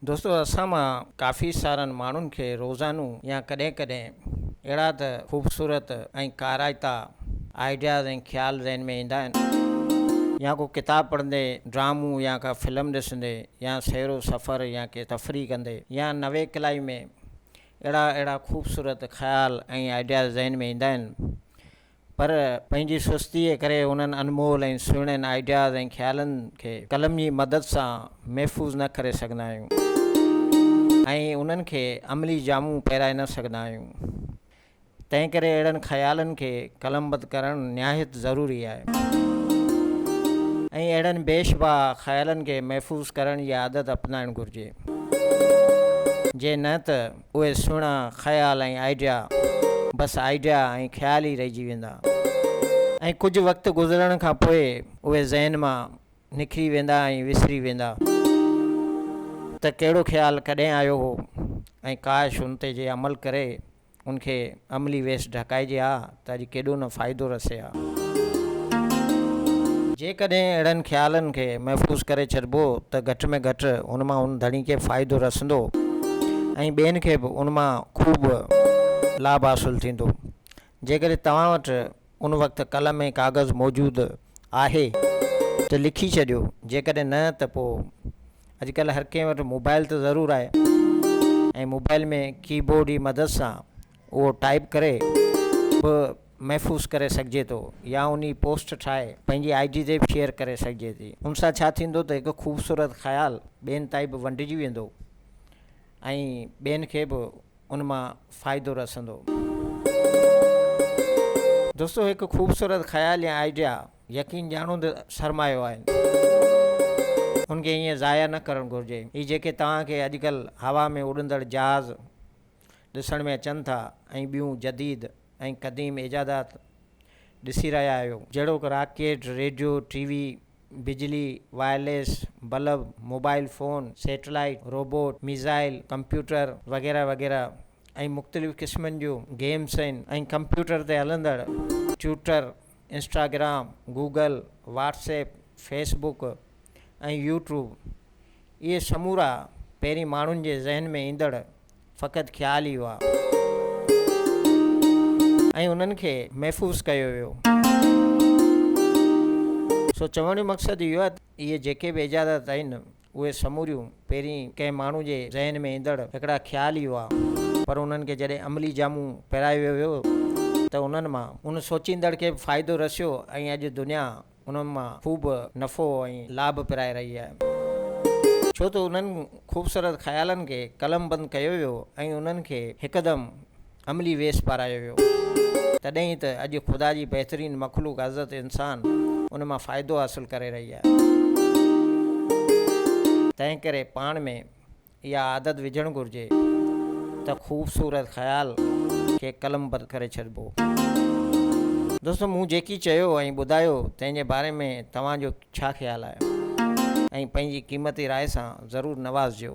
دوستو اسان مان ڪافي سارن ماڻهن کي روزانو يا ڪڏهن ڪڏهن اهڙا ته خوبصورت ۽ ڪارائتا آئيڊياز ۽ خيال ذهن ۾ ايندا آهن يا ڪو ڪتاب پڙهندي، ڊرامو يا ڪا فلم ڏسندي يا سير و سفر يا ڪي تفريح ڪندي يا نويڪلائي ۾ اهڙا اهڙا خوبصورت خيال ۽ آئيڊياز ذهن ۾ ايندا آهن پر پنهنجي سستيء ڪري انهن انمول ۽ سهڻن آئيڊياز ۽ خيالن کي قلم جي مدد سان محفوظ نه ڪري سگهندا آهيون ۽ انهن کي عملي جامو پهرائي نه سگهندا آهيون. تنهنڪري اهڙن خيالن کي قلمبند ڪرڻ نهايت ضروري آهي ۽ اهڙن بيش بها خيالن کي محفوظ ڪرڻ جي عادت اپنائڻ گهرجي. جي نه ته اهي سهڻا خيال ۽ آئيڊيا بس آئيڊيا ۽ خيال ئي رهجي ويندا ۽ ڪجهه وقت گذرڻ کان پوء اهي ذهن مان نڪري ويندا ۽ وسري ويندا ته ڪهڙو خيال ڪڏهن آيو هو ۽ ڪاش ان تي جي عمل ڪري ان کي عملي ويس ڍڪائجي ها ته اڄ ڪيڏو نه فائدو رسي ها. جيڪڏهن اهڙن خيالن کي محفوظ ڪري ڇڏبو ته گهٽ ۾ گهٽ ان مان ان ڌڻي کي فائدو رسندو ۽ ٻين کي به ان مان خوب لاڀ حاصل ٿيندو. جيڪڏهن توهان وٽ ان وقت قلم ۽ ڪاغذ موجود آهي ته لکي ڇڏيو، جيڪڏهن نه ته پوء اڄڪلهه هر ڪنهن وٽ موبائل ته ضرور آهي ۽ موبائل ۾ ڪي بورڊ جي مدد سان اهو ٽائيپ ڪري به محفوظ ڪري سگهجي ٿو يا انهي پوسٽ ٺاهي پنهنجي I D تي به شيئر ڪري سگهجي ٿي. ان سان ڇا ٿيندو ته هڪ خوبصورت خيال ٻين تائين به ونڊجي ويندو ۽ ٻين کي به ان مان فائدو رسندو. دوستو هڪ خوبصورت خيال يا آئيڊيا يقين ڄاڻو ته سرمايو آهي. ان کي ائين ضايع نه ڪرڻ گهرجي. هي جيڪي توهان کي اڄڪلهه هوا ۾ اڏندڙ جهاز ڏسڻ ۾ اچن ٿا ۽ ٻيون جديد ۽ قديم ايجادات ڏسي رهيا آهيو جهڙوڪ راڪيٽ، ريڊيو، ٽي وي، بجلي، wireless, bulb, mobile phone, satellite, robot, missile, computer وغيره وغيره ۽ مختلف قسمن جون گيمس آهن ۽ ڪمپيوٽر تي هلندڙ Twitter, Instagram, Google, WhatsApp, Facebook ۽ YouTube اهي سمورا پهرين ماڻهن جي ذهن ۾ ايندڙ فقط خيال ئي هئا ۽ انهن کي محفوظ ڪيو ويو. سو چوڻ جو مقصد اهو آهي ته اهي جيڪي به ايجادات آهن اهي سموريون پهرين ڪنهن ماڻهو جي ذهن ۾ ايندڙ هڪڙا خيال ئي هئا پر انهن کي جڏهن عملي جامو پهرايو ويو ته انهن مان ان سوچيندڙ کي به فائدو رسيو ۽ اڄ دنيا انهن مان خوب نفعو ۽ لاڀ پرائي رهي آهي. ڇو ته انهن خوبصورت خيالن کي قلمبند ڪيو ويو ۽ انهن کي هڪدم عملي ويس پارايو ويو. تڏهن ئي ته اڄ خدا جي بهترين مخلوق حضرت انسان ان مان فائدو حاصل ڪري رهي آهي. تنهنڪري پاڻ ۾ اها عادت وجهڻ گهرجي ته خوبصورت خيال کي قلمبند ڪري ڇڏبو. دوستو مون جيڪي چيو ۽ ٻڌايو تنهن جي باري ۾ توهان جو ڇا خيال آهي ۽ پنهنجي قيمتي راء سان ضرور نوازجو.